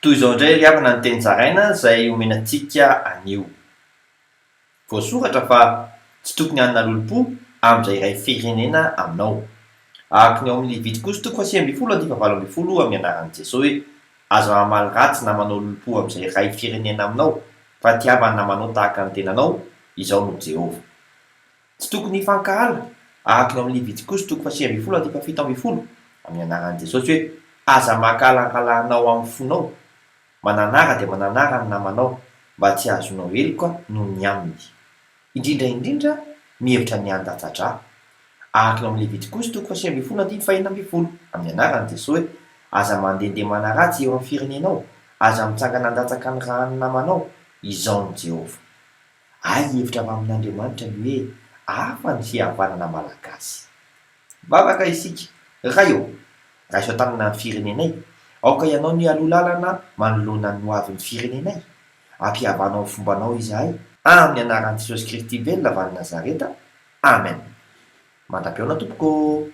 Toy izao indray ry havana ny teny zaraina izay omena antsika anio. Voasoratra fa tsy tokony hanana lolompo amin'izay iray firenena aminao. Araka ny ao amin'ny Levitikosy toko faha 19 andininy faha 18 amin'ny anaran'i Jesoa hoe, Aza mamaly ratsy na manao lolompo amin'izay iray firenena aminao, fa tiava ny namanao tahaka ny tenanao, Izaho no Jehovah. Tsy tokony hifankahala, araka ny ao amin'ny Levitikosy toko faha 19 andininy faha 17 amin'ny anaran'i Jesosy hoe, Aza mankahala ny rahalahinao amin'ny fonao, Mananara dia mananara ny namanao mba tsy hahazoanao heloka noho ny aminy. Indrindra indrindra mihevitra ny handatsa-drà. Araka ny ao amin'ny Levitikosy toko faha-19 andininy faha-16, amin'ny anaran'i Jesoa hoe, Aza mandehandeha manaratsy eo amin'ny firenenao, aza mitsangana handatsaka ny ràn'ny namanao, izao no Jehovah. Hay hevitra avy amin'Andriamanitra ny hoe hafa ny fihavanana malagasy. Vavaka isika, Ray ô! Raiso an-tanana ny firenenay. Aoka Ianao no hialoha lalana manoloana ny hoavin'ny firenenay. Ampihavano amin'ny fombanao izahay. Amin'ny anaran'i Jesosy Kristy velona avy any Nazareta. Amen. Mandra-pihaona tompoko ô!